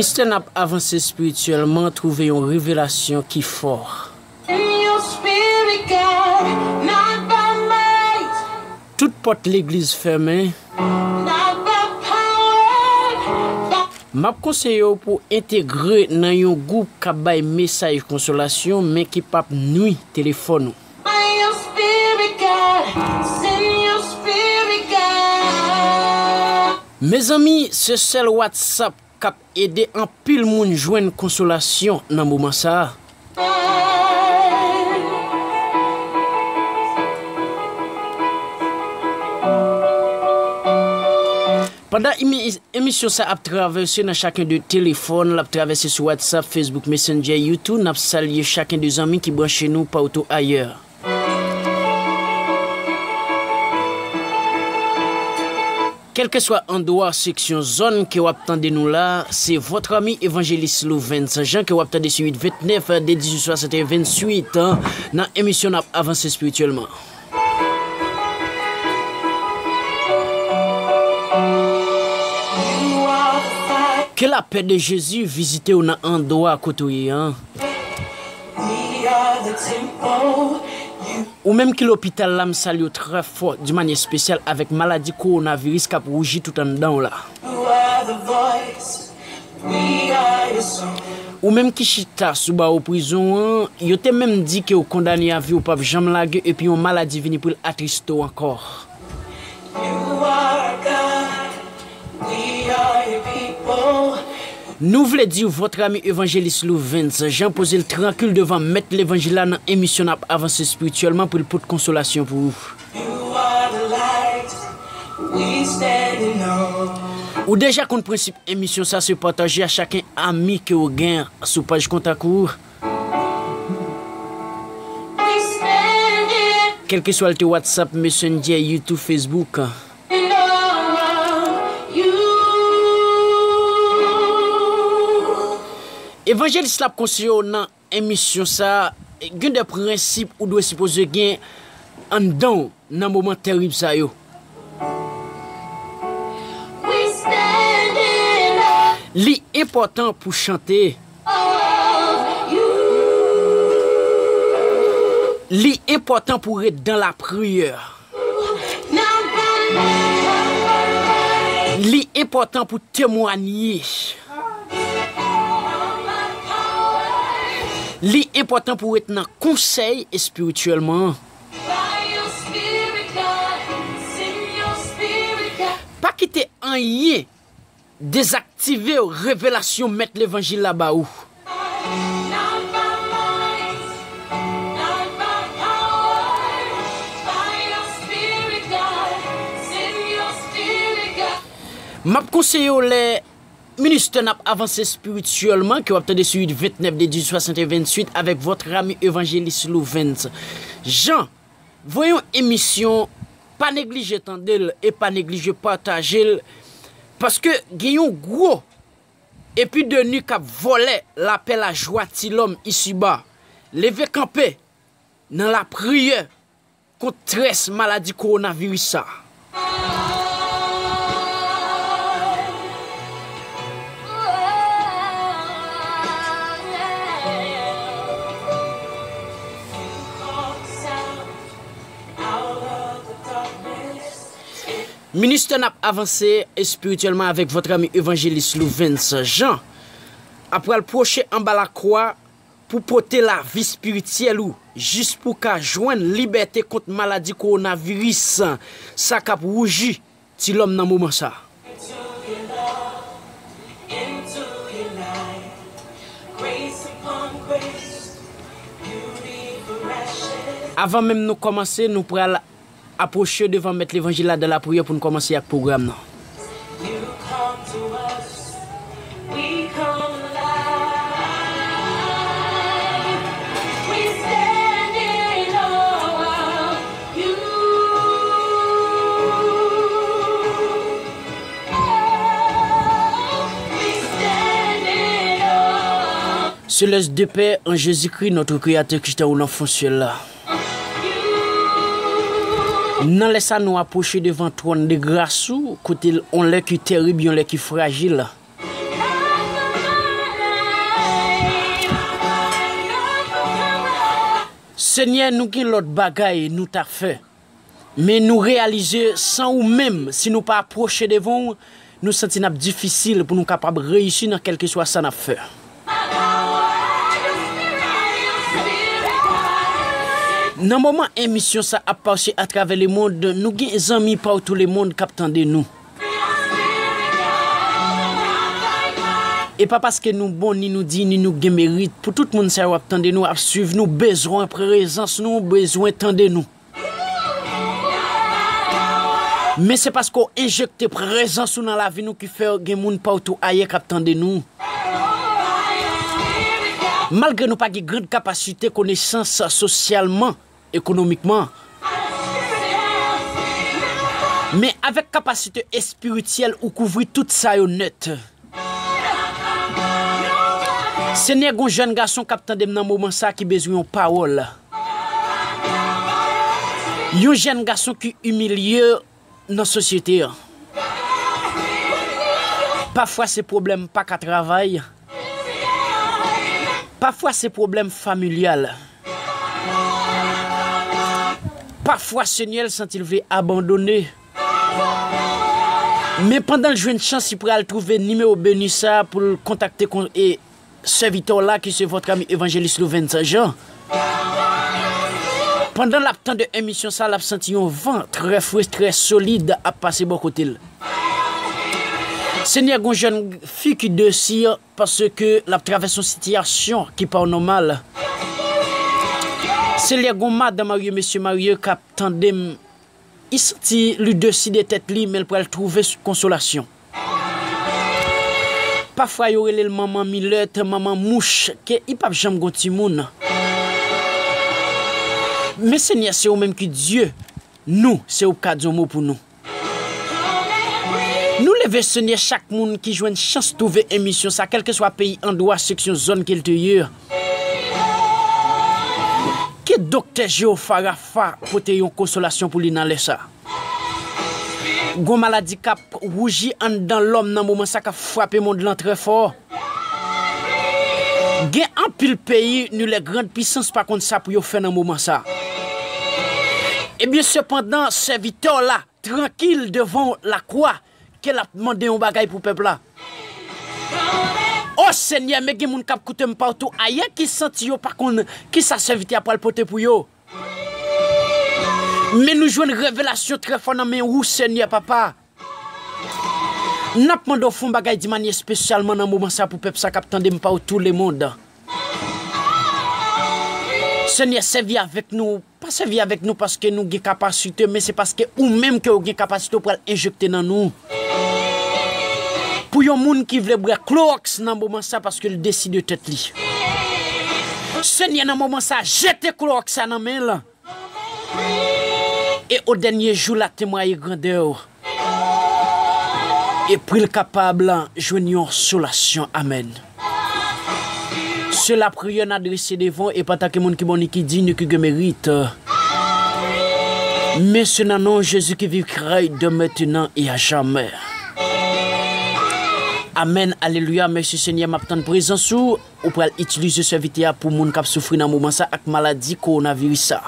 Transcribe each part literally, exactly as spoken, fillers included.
Ministè N ap avanse espirityèlman twouve yon revelasyon ki fò. Send your spirit, God, not by might. Tout pòt legliz fèmen. Not by power, by M ap konseye w pou w entegre nan yon gwoup k ap bay mesaj konsolasyon, men ki p ap nwi telefòn ou. By your spirit, God. Send your spirit, God. Mezanmi, se sèl WhatsApp k ap ede anpil moun jwenn konsolasyon nan moman sa a. Pandan emi-, emisyon sa ap travèse nan chaken de telefòn, l ap travèse sou WhatsApp, Facebook Messenger, YouTube, n ap salye chaken de zanmi ki branche nou partou ayè. Kèlkeswa andwa seksyon zòn ke w ap tande nou la, se votre ami évangéliste Louvens Jean ke w ap tande sou uit ventnèf de dizuit swasante venntuit nan emisyon N ap avanse espirityèlman. Ke lapè de Jezi vizite w nan andwa kote w ye an. We are the temple. You Ou menm ki lopital la, m salye w trè fò, di manyè espesyal, avèk maladi kowonaviris k ap wouji tout anndan w la. You are the voice. We are your song. Ou menm ki chita sou bawo prizon an, yo te menm di ke w kondane a vi, w p ap janm lage, epi yon maladi vini pou l atriste w ankò. You are God. We are your people. Nou vle di votre ami évangéliste Louvens Jean poze l trankil devan mèt levanjil la nan emisyon N ap avanse espirityèlman pou l pote konsolasyon pou ou. You are the light we standing on. Ou deja konn prensip emisyon sa, se pataje a chaken ami ke w gen sou paj kontak ou. We standing. Kèlkeswa l te WhatsApp, Messenger, YouTube, Facebook. Evanjelis la ap konseye w nan emisyon sa a, gen de prensip ou dwe sipoze gen anndan w nan moman terib sa yo. Li enpòtan pou chante. Li enpòtan pou ret dan lapriyè. Li enpòtan pou temwanye. Li enpòtan pou ret nan konsèy espirityèlman. Pa kite anyen dezaktive revelasyon mèt levanjil la ba ou. M ap konseye w lè ministè N ap avanse espirityèlman, ke w ap tande sou uit ventnèf de dizuit swasante venntuit avèk votre ami évangéliste Louvens Jean. Voye yon emisyon, pa neglije tande l e pa neglije pataje l, paske gen yon gwo epidemi k ap vòlè lapè, lajwa ti lòm isiba. Leve kanpe nan lapriyè kont très maladi kowonaviris sa. Ministè N ap avanse espirityèlman avèk votre ami évangéliste Louvens Jean ap pral pwoche anba lakwa pou pote lavi espirityèl ou, jis pou w ka jwenn libète kont maladi kowonaviris sa k ap wouji ti lòm nan moman sa. Avan menm nou kòmanse, nou pral apwoche devan mèt levanjil la dan lapriyè pou n kòmanse ak pwogram nan. Selès de pè an Jezikri, notre Créateur ki chita ou nan fon syèl la. Nan lè sa, nou apwoche devan twòn de gras ou, kote l, yon lè ki terib, yon lè ki frajil. Senyè, nou gen lòt bagay nou ta fè. Men nou reyalize, san ou menm, si nou pa apwoche devan w, nou santi n ap difisil pou nou kapab reyisi nan kèlkeswa sa n ap fè. Nan moman emisyon sa ap pase atravè lemonn, nou gen zanmi patou lemonn k ap tande nou. E pa paske nou bon, ni nou diy, ni nou gen merit pou tout moun sa yo ap tande nou, ap swiv nou, bezwen prezans nou, bezwen tande nou. Men se paske w enjekte prezans ou nan lavi nou ki fè gen moun patou ayè k ap tande nou. Malgre nou pa gen gran kapasite konesans sosyalman, ekonomikman, men avèk kapasite espirityèl ou kouvri tout sa yo nèt. Senyè, gon jèn gason k ap tande m nan moman sa ki bezwen yon pawòl. Yon jèn gason ki imilye nan sosyete an. Pafwa se pwoblèm pa ka travay. Pafwa se pwoblèm familyal. Pafwa Senyè l santi l vle abandone. Men pandan l jwenn chans, li pral twouve nimewo beni sa pou l kontakte kon, e, sèvitè w la ki se votre ami évangéliste Louvens Jean. Pandan l ap tande emisyon sa, l ap santi yon van trè fre, trè solid ap pase bò kote l. Senyè, gon jèn fi ki desi paske l ap travèse yon sitiyasyon ki pa nòmal. Senyè, gon madan marye, mesye marye k ap tande m, li santi li desi de tèt li, men l pral twouve konsolasyon. Pafwa yo rele l manman milèt, manman mouch, ke li p ap janm gon timoun. Men Senyè, se ou menm ki Dye, nou, se ou k ka di yon mo pou nou. Nou leve, Senyè, chak moun ki jwenn chans twouve emisyon sa, kèlkeswa peyi, andwa, seksyon, zòn ke l te ye. Ke doktè Jewova Rafa pote yon konsolasyon pou li nan lè sa. Gon maladi k ap wouji anndan lòm nan moman sa, k ap frape mond lan trè fò. Gen anpil peyi, ni lè grand pisans pa konn sa pou yo fè nan moman sa. Ebyen, sepandan, sèvitè w la, trankil devan lakwa, ke l ap mande yon bagay pou pèp la. O Senyè, men gen moun k ap koute m patou ayè ki santi yo pa konn kisa sèvitè a pral pote pou yo. Men nou jwenn revelasyon trè fò nan men ou, Senyè Papa. N ap mande w fè yon bagay di manyè espesyalman nan moman sa pou pèp sa k ap tande m patou lemonn. Senyè, sèvi avèk nou. Pa sèvi avèk nou paske nou gen kapasite, men se paske ou menm ke w gen kapasite w pral enjekte nan nou. Pou yon moun ki vle bwè klowòks nan moman sa paske l desi de tèt li. Senyè, nan moman sa, jete klowòks sa nan men l. E o dènye jou, l a temwaye grandè w. E pou l kapab jwenn yon konsolasyon. Amèn. Se lapriyè n adrese devan w, e pa tanke moun ki bon ni ki diy ni ki gen merit. Men se nan non Jezi ki viv, ki rèy de mentnan e a jamè. Amèn, alelouya, mèsi Senyè, m ap tann prezans ou, ou pral itilize sèvitè a pou moun k ap soufri nan moman sa ak maladi kowonaviris sa.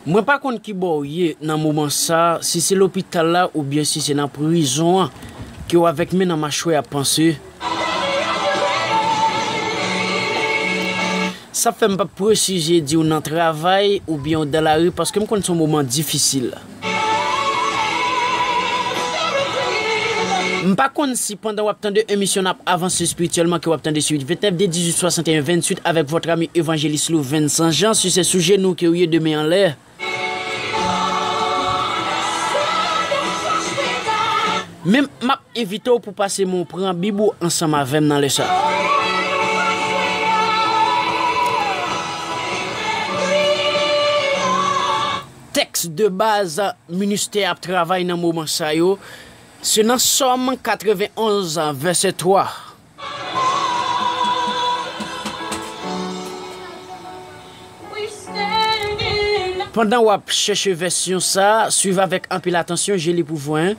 Mwen pa konn ki bò w ye nan moman sa, si se lopital la oubyen si se nan prizon an ke w avèk men nan machwè ap panse. Sa fè m p ap presize di w nan travay oubyen w dan lari, paske m konn se yon moman difisil. M pa konn si pandan w ap tande emisyon N ap avanse espirityèlman ke w ap tande sou uit ventnèf de dizuit swasanteyen venntuit avèk votre ami évangéliste Lou Vincent Jean, si se sou jenou ke w ye de men anlè. Men m ap envite w pou pase men w pran Bib ou ansanm avè m nan lè sa. Tèks de baz ministè ap travay nan moman sa yo, Se nan Sòm katrevenn-onz, vèsè twa. Pandan w ap chèche vèsyon sa a, swiv avèk anpil atansyon, je li pou vwè.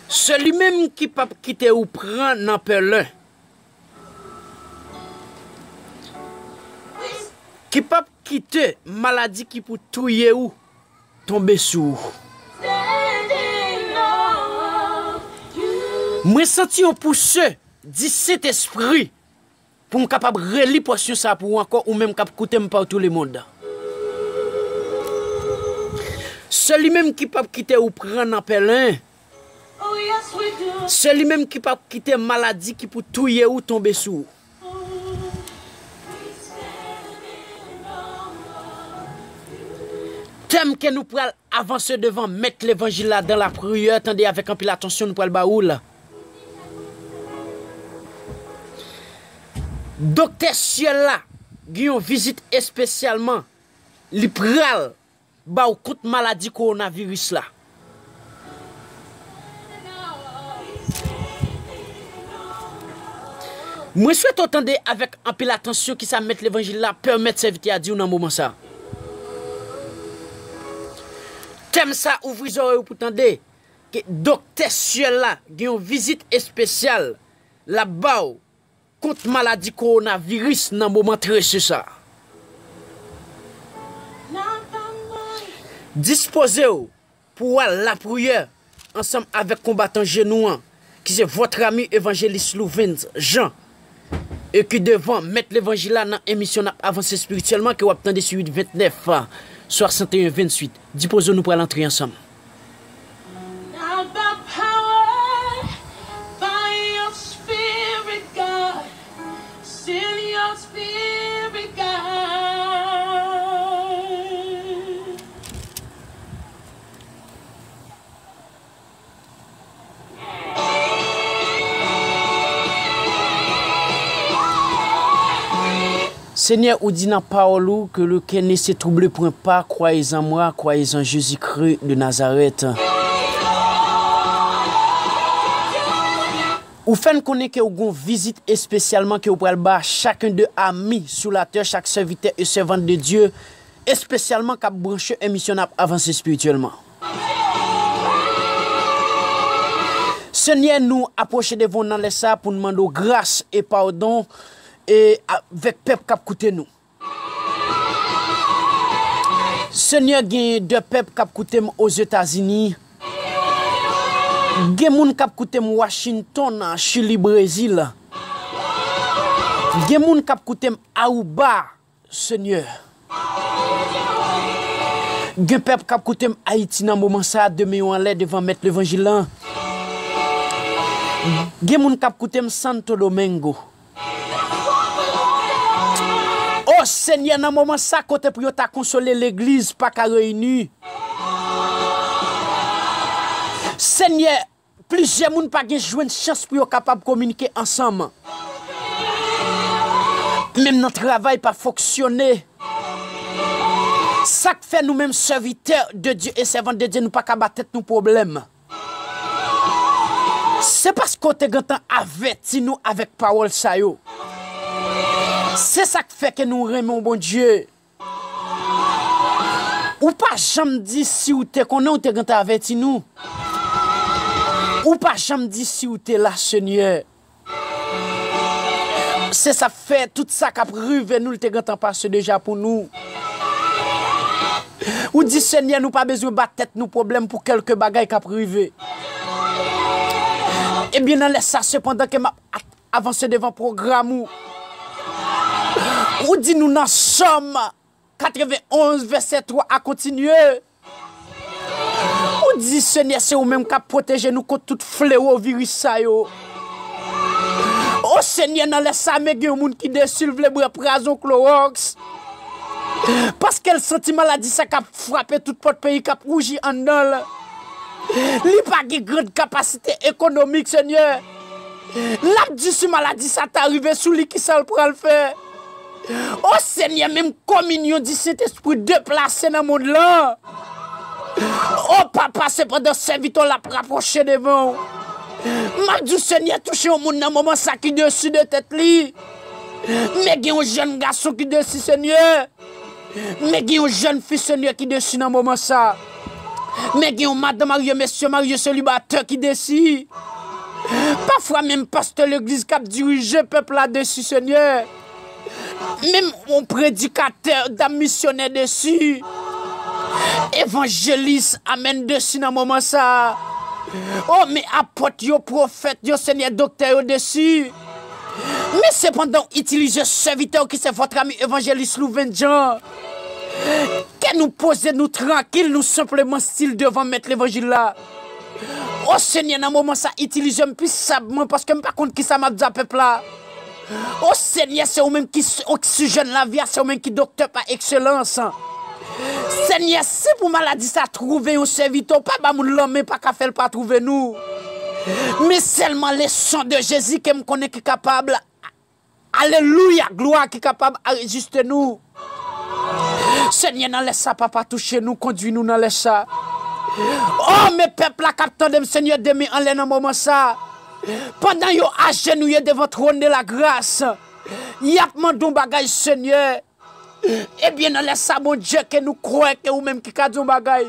Se li menm ki p ap kite ou pran nan pèlen, ki p ap kite maladi ki pou touye ou tonbe sou ou. Mwen santi yon pouse di Sentespri pou m kapab reli pòsyon sa a pou ou ankò, ou menm k ap koute m partout le monde. Se li menm ki p ap kite ou pran nan pèlen. Se li menm ki p ap kite maladi ki pou touye ou tonbe sou ou. Tèm ke nou pral avanse devan Mèt Levanjil la dan lapriyè, tande avèk anpil atansyon, nou pral ba ou la. Doktè syèl la gen yon vizit espesyalman li pral ba w kont maladi kowonaviris la. Mwen swete w tande avèk anpil atansyon kisa Mèt Levanjil la pèmèt sèvitè a di w nan moman sa a. Tèm sa a, ouvri zòrèy ou pou tande ke doktè syèl la gen yon vizit espesyal l ap ba w kont maladi kowonaviris nan moman trese sa a. Dispoze w pou w al lapriyè ansanm avèk konbatan jenou an, ki se votre ami évangéliste Louvens Jean, e ki devan Mèt Levanjil la nan emisyon N ap avanse espirityèlman ke w ap tande sou uit vennèf, swasanteyen venntuit. Dispoze w, nou pral antre ansanm. Not by power, by your spirit, God. Send your spirit, God. Senyè, ou di nan pawòl ou, que le cœur ne se trouble point pas, croyez en moi, croyez en Jésus-Christ de Nazareth. Ou fè n konnen ke w gon vizit espesyalman ke w pral ba chacun de ami sou latè, chak sèvitè e sèvant de Dye, espesyalman k ap branche emisyon N ap avanse espirityèlman. Senyè, nou apwoche devan w nan lè sa a pou n mande w gras e padon e avèk pèp k ap koute nou. Senyè, gen de pèp k ap koute m Ozetazini. Gen moun k ap koute m Washington, Chili, Brezil. Gen moun k ap koute m Aruba, Senyè. Gen pèp k ap koute m Ayiti nan moman sa a, de men yo anlè devan Mèt Levanjil lan. Gen moun k ap koute m Santo Domingo. O Senyè, nan moman sa, kote pou yo ta konsole legliz pa ka reyini. Senyè, plizyè moun pa gen jwenn chans pou yo kapab kominike ansanm. Menm nan travay pa fonksyone. Sa k fè nou menm sèvitè de Dye e sèvant de Dye, nou pa ka ba tèt nou pwoblèm. Se paske w te gentan avèti nou avèk pawòl sa yo. Se sa k fè ke nou renmen w, Bondye. Ou pa janm di si w te konnen, w te gentan avèti nou. Ou pa janm di si w te la, Senyè. Se sa k fè tout sa k ap rive nou, l te gentan pase deja pou nou. Ou di, Senyè, nou pa bezwen ba tèt nou pwoblèm pou kèlke bagay k ap rive. Ebyen, nan lè sa, sepandan ke m ap at-, avanse devan pwogram ou, ou di nou nan Sòm katrevenn-onz, vèsè twa a kontinye. Ou di, Senyè, se ou menm k ap pwoteje nou kont tout flewo viris sa yo. O Senyè, nan lè sa, men gen yon moun ki desi, l vle bwè pwazon klowòks. Paske l santi maladi sa k ap frape tout pòt peyi, k ap wouji anndan l. Li pa gen grand kapasite ekonomik, Senyè. L ap di si maladi sa ta rive sou li, kisa l pral fè? O Senyè, menm kominyon di Sentespri deplase nan mond lan. O Papa, sepandan sèvitè w la ap rapwoche devan w. M ap di w, Senyè, touche yon moun nan moman sa ki desi de tèt li. Men gen yon jèn gason ki desi, Senyè. Men gen yon jèn fi, Senyè, ki desi nan moman sa. Men gen yon madan marye, mesye marye, selibatè ki desi. Pafwa menm pastè legliz k ap dirije pèp la desi, Senyè. Menm yon predikatè, dam misyonè desi. Evanjelis, amèn, desi nan moman sa. O, men apòt yo, pwofèt yo, Senyè, doktè yo desi. Men sepandan, w itilize sèvitè w ki se vòt ami evanjelis Louven Jean. Ke nou poze nou trankil, nou senpleman stil devan mèt levanjil la. O Senyè, nan moman sa, itilize m pisabman paske m pa konn kisa m ap di a pèp la. O Senyè, se ou menm ki s- oksijèn lavi a, se ou menm ki doktè pa ekselans. Senyè, si pou maladi sa twouve yon sèvitè w, pa ba moun lanmen, pa ka fè l pa twouve nou. Men sèlman le sang de Jésus ke m konnen ki kapab, alelouya, glwa, ki kapab anrejiste nou. Senyè, nan lè sa, Papa, touche nou, kondui nou nan lè sa. O, men pèp la k ap tande m, Senyè, de men anlè nan moman sa. Pandan yo ajenouye devan twòn de la gras, y ap mande yon bagay, Senyè. Ebyen, nan lè sa, Bondye, ke nou kwè ke ou menm ki ka di yon bagay.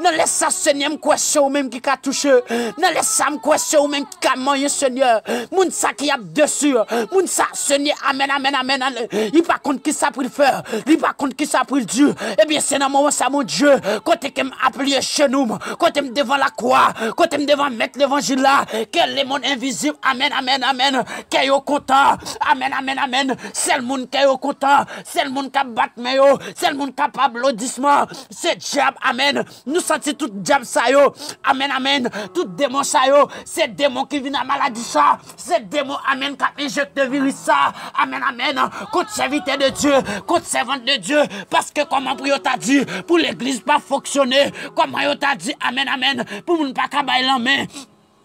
Nan lè sa, Senyè, m kwè se ou menm ki ka touche. Nan lè sa, m kwè se ou menm ki ka manyen, Senyè. Moun sa ki ap desi, moun sa, Senyè, amèn, amèn, amèn, amèn. Li pa konn kisa pou l fè, li pa konn kisa pou l di. Ebyen, se nan moman sa, Bondye, kote ke m aplye jenou m, kote m devan lakwa, kote m devan mèt levanjil la, ke lemonn envizib, amèn, amèn, amèn, kè yo kontan, amèn, amèn, amèn. Sèl moun kè yo kontan, sèl moun k ap bat men yo, sèl moun k ap aplodisman, se dyab, amèn. Nou santi tout dyab sa yo, amèn, amèn. Tout demon sa yo, se demon ki vin a maladi sa, se demon, amèn, k ap enjekte viris sa, amèn, amèn, kont sèvitè de Dye, kont sèvant de Dye. Paske kòman pou yo ta di, pou legliz pa fonksyone, kòman yo ta di, amèn, amèn, pou moun pa ka bay lanmen?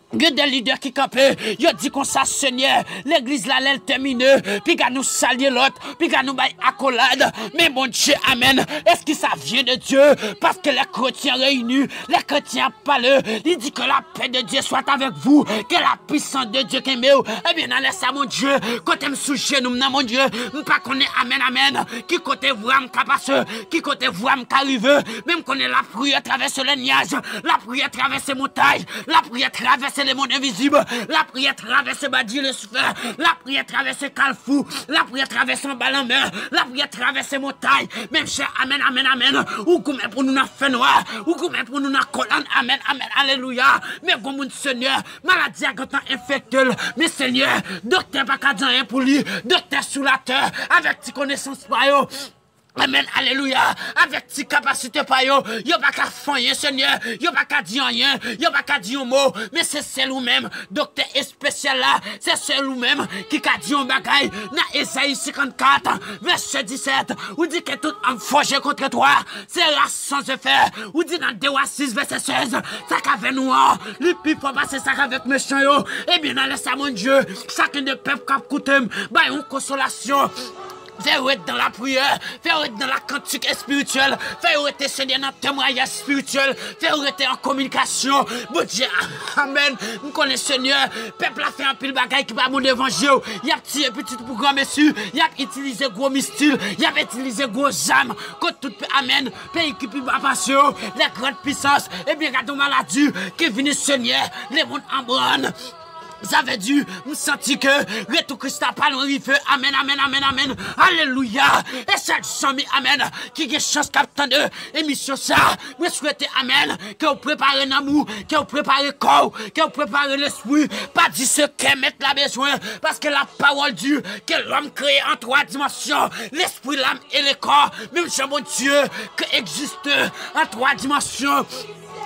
Gen de lidè ki kanpe, yo di konsa, Senyè, legliz la, lè l tèmine, piga nou salye lòt, piga nou bay akolad. Men Bondye, amèn, est-ce que ça vient de Dieu? Parce que les chrétiens réunis, les chrétiens ap pale, li di que la paix de Dieu soit avec vous, que la puissance de Dieu kenbe w. Ebyen, nan lè sa, Bondye, kote m sou jenou m nan, Bondye, m pa konnen, amèn, amèn, ki kote vwa m ka pase, ki kote vwa m ka rive, men m konnen lapriyè travèse lè nyaj, lapriyè travèse montay, lapriyè travèse lemonn envizib, lapriyè travèse badi Lisifè, lapriyè travèse kalfou, lapriyè travèse anba lanmè, lapriyè travèse montay. Men chè, amèn, amèn, amèn. Ou goumen pou nou nan fènwa, ou goumen pou nou nan kòlòn, amèn, amèn, alelouya. Men gwo moun, Senyè, maladi a gentan enfekte l. Men Senyè, doktè pa ka di anyen pou li. Doktè sou latè, avèk ti konesans pa yo, amèn, alelouya, avèk ti kapasite pa yo, yo pa ka fè anyen, Senyè, yo pa ka di anyen, yo pa ka di yon mo, men se sèl ou menm, doktè espesyal la, se sèl ou menm ki ka di yon bagay. Nan Ezayi senkannkat, vèsè disèt, ou di que toute arme forgée contre toi sera sans effet. Ou di nan de Wa sis vèsè sèz, sa k avè nou an, li pi fò pase sa k avèk mechan yo. Ebyen, nan lè sa, Bondye, chacun de pèp k ap koute m, bay yon konsolasyon. Fè yo ret nan lapriyè, fè yo ret nan lakantik espirityèl, fè yo rete, Senyè, nan temwayaj espirityèl, fè yo rete an kominikasyon. Bondye, amèn. M konnen, Senyè, pèp la fè anpil bagay ki pa bon devan je w. Y ap tiye pitit pou granmesi, y ap itilize gwo mistil, y ap itilize gwo zam kont tout pe-, amèn, peyi ki pi ba pase yo, les grandes puissances. Ebyen, gade yon maladi ki vini, Senyè, lemonn an brann. Sa vle di, m santi ke retou Kris la pa lwen rive. Amèn, amèn, amèn, amèn. Alelouya. E chak zanmi, amèn, ki gen chans k ap tande emisyon sa, mwen swete, amèn, ke w prepare nanm ou, ke w prepare kò w, ke w prepare lespri. Pa di se kè mèt la bezwen, paske la pawòl di que l'homme créé en trois dimensions, l'esprit, l'âme et le corps, menm jan Bondye ke egziste an twa dimansyon.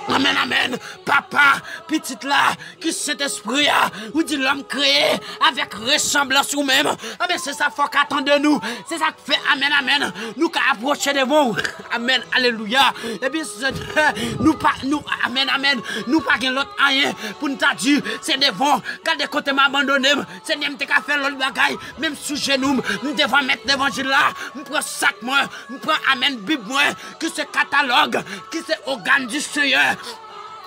Amèn, amèn. Papa, Pitit la, ki Sentespri a, ou di l'homme créé avec ressemblance ou menm. Anben, se sa fòk atann de nou. Se sa k fè, amèn, amèn, nou ka apwoche devan w. Amèn, alelouya. Ebyen, Senyè, nou pa, nou, amèn, amèn. Nou pa gen lòt anyen pou n ta di, se devan. Gade kote m abandone m. Senyè, m te ka fè lòt bagay, men m sou jenou m, m devan mèt levanjil la. M pran sak mwen, m pran, amèn, bib mwen, ki se katalòg, ki se ògàn di Senyè.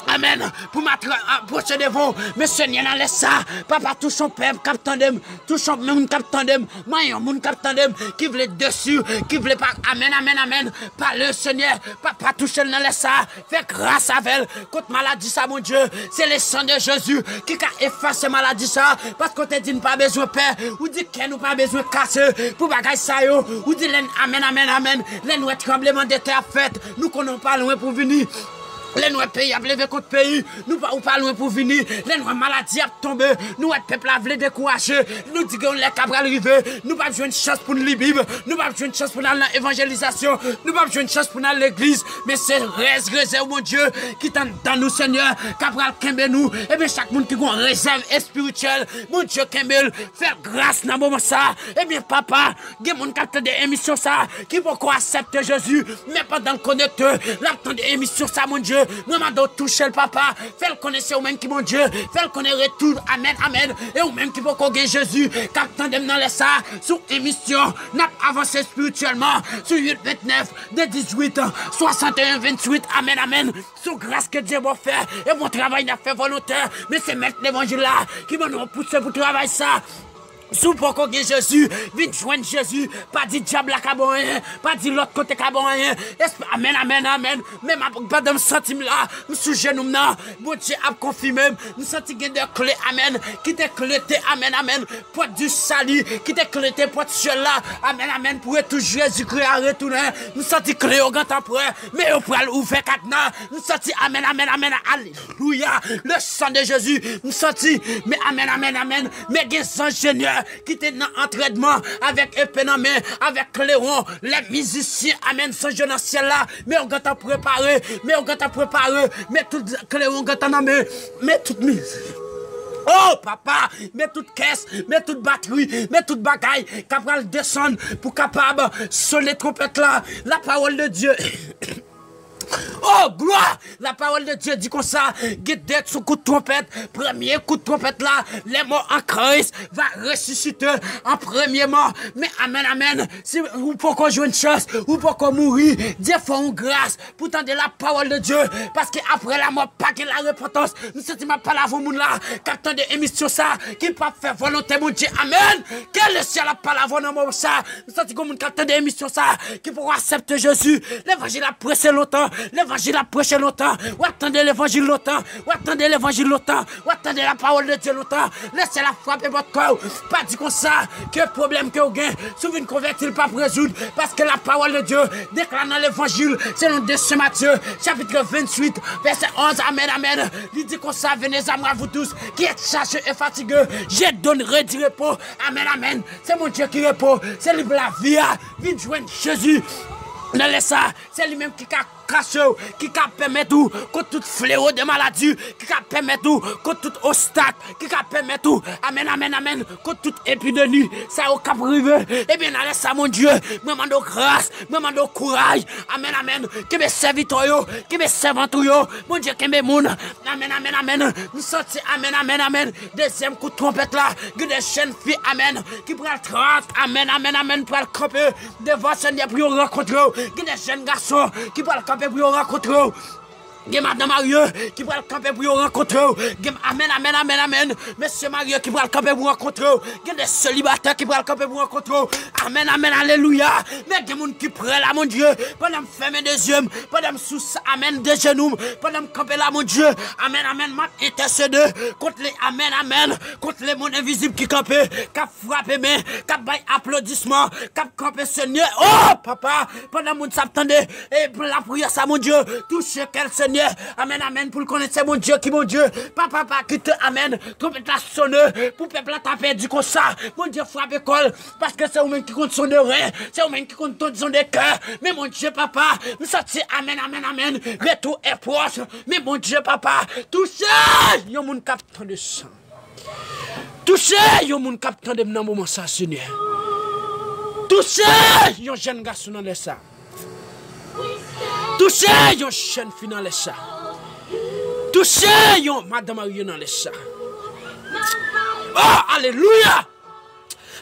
Amèn. Pou m atra-, apwoche devan w. Men Senyè, nan lè sa, papa, touche yon pèp k ap tande m. Touche yon moun k ap tande m. Manyen yon moun k ap tande m. Ki vle desi, ki vle pa. Amèn, amèn, amèn. Pale, Senyè. Papa, touche l nan lè sa. Fè gras avè l. Kont maladi sa, Bondye. Se le san de Jezi ki ka efase maladi sa. Paske w te di n pa bezwen pè. Ou di kè nou pa bezwen kase pou bagay sa yo. Ou di lè n, amèn, amèn, amèn. Lè n wè tranblemanntè ap fèt, nou konnen w pa lwen pou vini. Lè n wè peyi ap leve kont peyi, nou pa, ou pa lwen pou vini. Lè n wè maladi ap tonbe, nou wè pèp la vle dekouraje. Nou di gen yon lè k ap pral rive, nou p ap jwenn chans pou n li Bib, nou p ap jwenn chans pou n al nan evanjelizasyon, nou p ap jwenn chans pou n al legliz. Men se rès rezèv Bondye ki t anndan nou, Senyè, k ap pral kenbe nou. Ebyen, chak moun ki gen yon rezèv espirityèl, Bondye kenbe l, fè l gras nan moman sa. Ebyen, papa, gen moun k ap tande emisyon sa, ki poko aksepte Jezi, men pandan l konekte, l ap tande emisyon sa, Bondye, mwen mande w touche l, papa, fè l konnen se ou menm ki Bondye, fè l konnen retou, amèn, amèn, e ou menm ki poko gen Jezi, k ap tande m nan lè sa, sou emisyon, n ap avanse espirityèlman, sou uit vennèf, de dizuit, swasanteyen venntuit, amèn, amèn, sou gras ke Dye ba w fè, e bon travay n ap fè volontè, men se mèt levanjil la, ki ban nou yon pouse pou travay sa, Si w poko gen Jezi, vin jwenn Jezi. Pa di dyab la ka ba w anyen. Pa di lòt kote ka ba w anyen. Esp-, amèn, amèn, amèn. Men m ap, pandan m santi m la, m sou jenou m nan, Bondye ap konfime m. M santi gen de kle, amèn, ki te klete, amèn, amèn, pòt di sali, ki te klete pòt syèl la, amèn, amèn, pou retou Jezikri a retounen. M santi kle yo gentan prè, men yo pral ouvè kadna. M santi, amèn, amèn, amèn, alelouya, le san de Jezi. M santi, men amèn, amèn, amèn, men gen zanj Senyè ki te nan antrènman avèk epe nan men, avèk klewon, lè mizisyen, amèn, sanj yo nan syèl la, men yo gentan prepare, men yo gentan prepare, men tout klewon gentan nan men, men tout miz-, oh, papa, men tout kès, men tout batri, men tout bagay k ap pral desann pou kapab sone twonpèt la, la parole de Dieu. Oh, glwa! La parole de Dieu di konsa, gen de sou kout twonpèt, premye kout twonpèt la, les morts en Christ va ressusciter en premièrement. Men amèn, amèn, si ou poko jwenn chans, ou poko mouri, Dye fè yon gras pou tande la parole de Dieu, paske apre lamò, pa gen la repantans. M santi m ap pale avè yon moun la, k ap tande emisyon sa, ki p ap fè volonte Bondye. Amèn! Ke le syèl ap pale avè w nan moman sa. M santi gen moun k ap tande emisyon sa, ki poko aksepte Jezi. Levanjil ap preche lontan. Levanjil ap preche lontan. W ap tande levanjil lontan. W ap tande levanjil lontan. W ap tande la parole de Dieu lontan. Le syèl ap frape pòt kò w. Pa di konsa ke pwoblèm ke w gen, si w vin konvèti, l p ap rezoud. Paske la parole de Dieu deklare nan levanjil, selon de Sen Matye, chapitre vingt-huit, verset onze. Amèn, amèn. Li di konsa, venez à moi, vous tous qui êtes chargés et fatigués, je donnerai du repos. Amèn, amèn. Se Bondye ki repo, se li pou lavi a. Vin jwenn Jezi. Nan lè sa, se li menm ki ka kache w, ki ka pèmèt ou kont tout flewo de maladi, ki ka pèmèt ou kont tout ostak, ki ka pèmèt ou, amèn, amèn, amèn, kont tout epidemi sa yo k ap rive. Ebyen, nan lè sa, Bondye, mwen mande w gras, mwen mande w kouraj. Amèn, amèn. Kenbe sèvitè w yo, kenbe sèvant ou yo. Bondye kenbe moun. Amèn, amèn, amèn. M santi, amèn, amèn, amèn, dezyèm kout twonpèt la. Gen de jèn fi, amèn, ki pral trans, amèn, amèn, amèn, pral kanpe devan Senyè pou yo rankontre w. Gen de jèn gason ki pral kanpe pou yo rankontre w. Gen madanm marye ki pral kanpe pou yo rankontre w. Gen, amèn, amèn, amèn, amèn. Mesye marye ki pral kanpe pou rankontre w. Gen de selibatè ki pral kanpe pou rankontre w. Amèn, amèn, alelouya. Men gen moun ki prè la, Bondye. Pandan m fèmen de zye m, pandan m sou, amèn, de jenou m, pandan m kanpe la, Bondye. Amèn, amèn, m ap entèsede kont le, amèn, amèn, kont lemonn envizib ki kanpe, k ap frape men, k ap bay aplodisman, k ap kanpe, Senyè. Oh, papa, pandan moun sa ap tande, e lapriyè sa, Bondye, touche kè l, Senyè. Amèn, amèn, pou l konnen se Bondye ki Bondye. Papa, pa kite, amèn, twonpèt la sone, pou pèp la ta pèdi konsa. Bondye frape kò l, paske se ou menm ki konn sonde ren, se ou menm ki konn sonde kè. Men Bondye, papa, m santi, amèn, amèn, amèn, retou e pwòch. Men Bondye, papa, touche yon moun k ap tande sa. Touche yon moun k ap tande m nan moman sa, Senyè. Touche yon jèn gason nan lè sa. Touche yon jèn fi nan lè sa. Touche yon madan marye nan lè sa. Oh, alelouya!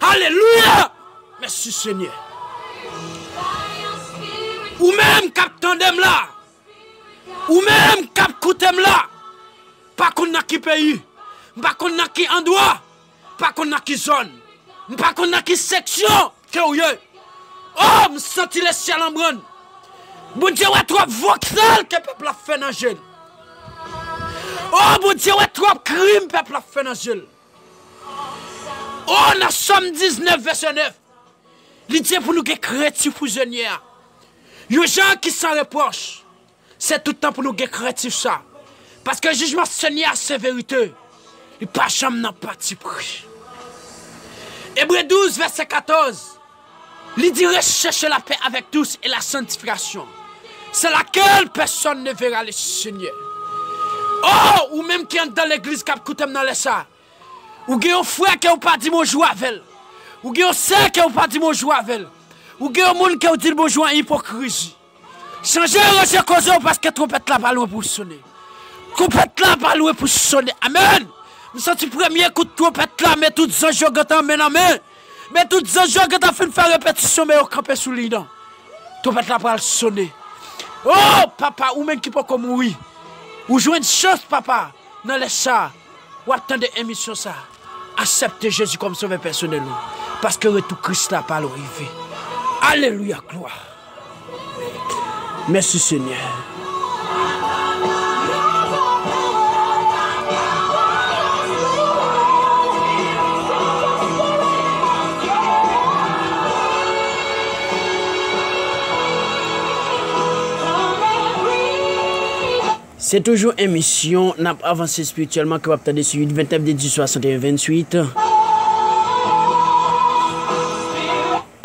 Alelouya! Mèsi, Senyè. Ou menm k ap tande m la, ou menm k ap koute m la, pa konn nan ki peyi, m pa konn nan ki andwa, m pa konn nan ki zòn, m pa konn nan ki seksyon ke w ye. Oh, m santi lesyèl an brann. Bondye wè twòp vòksèl ke pèp la ap fè nan je l. Oh, Bondye wè twòp krim pèp la ap fè nan je l. Oh, nan Sòm diznèf, vèsè nèf, li di pou nou gen krentif pou Senyè a. Yon jan ki san repwòch. Se tout tan pou nou gen krentif sa. Paske jijman Senyè a se verite. Li pa janm nan patipri. Ebre douz, vèsè katòz, li di, recherchez la paix avec tous et la sanctification, sans laquelle personne ne verra le Seigneur. Oh, ou menm ki anndan legliz k ap koute m nan lè sa, ou gen yon frè ke ou pa di bonjou avè l. Ou gen yon sè ke ou pa di bonjou avè l. Ou gen yon moun ke ou di l bonjou an ipokrizi. Chanje ranje koze w, paske twonpèt la pa lwen pou sone. Twonpèt la pa lwen pou sone. Amèn. M santi premye kout twonpèt la, men tout zanj yo gentan men nan men. Men tout zanj yo gentan fin fè repetisyon, men yo kanpe sou liy nan. Twonpèt la pral sone. Oh, papa, ou menm ki poko mouri. Ou jwenn chans, papa, nan lè sa. W ap tande emisyon sa. Aksepte Jezi kòm sovè pèsonèl ou. Paske retou Kris la pa lwen rive. Alelouya, glwa. Mèsi, Senyè. Se toujou emisyon N ap avanse espirityèlman ke w ap tande sou uit vennèf de dis swasanteyen venntuit.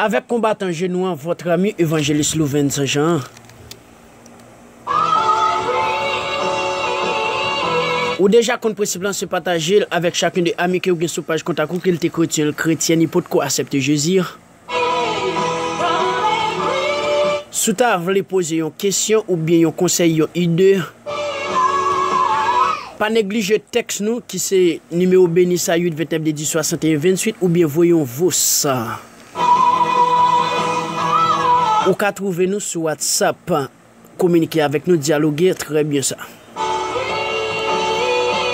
Avèk konbatan jenou an, votre ami évangéliste Louvens Jean. Ou deja konn prensip lan, se pataje l avèk chacun de ami ke w gen sou paj kontak ou, ke l te kretyen, l kretyen, li potko aksepte Jezi. Si w ta vle poze yon kesyon oubyen yon konsèy, yon ide, pa neglije tèks nou ki se nimewo beni sa, uit vennèf de dis swasanteyen venntuit, oubyen voye yon vòs. Ou ka twouve nou sou WhatsApp. Kominike avèk nou, dyaloge, trè byen sa.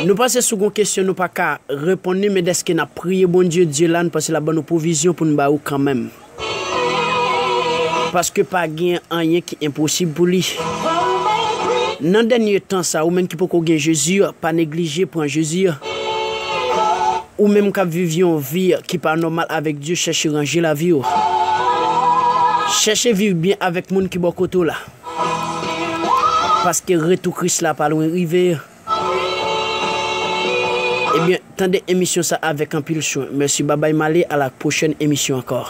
Nou panse si w gen yon kesyon nou pa ka reponn li, men dèske n ap priye Bondye, Dye la, nou panse l ap ban nou pwovizyon pou n ba ou kanmenm. Paske pa gen anyen ki enposib pou li. Nan dènye tan sa, ou menm ki poko gen Jezi, pa neglije pran Jezi. Ou menm k ap viv yon vi ki pa nòmal avèk Dye, chèche ranje lavi w. Chèche viv byen avèk moun ki bò kote w la. Paske retou Kris la pa lwen rive. Ebyen, tande emisyon sa avèk anpil swen. Mèsi, babay, m ale, a la pwochèn emisyon ankò.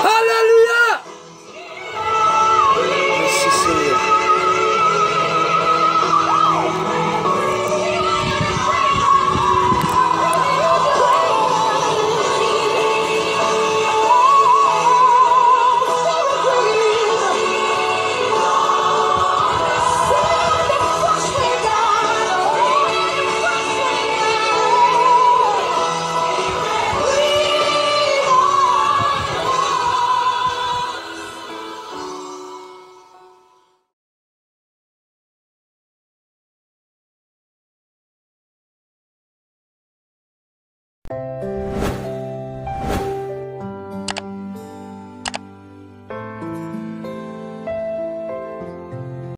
Alelouya! Mèsi, Senyè.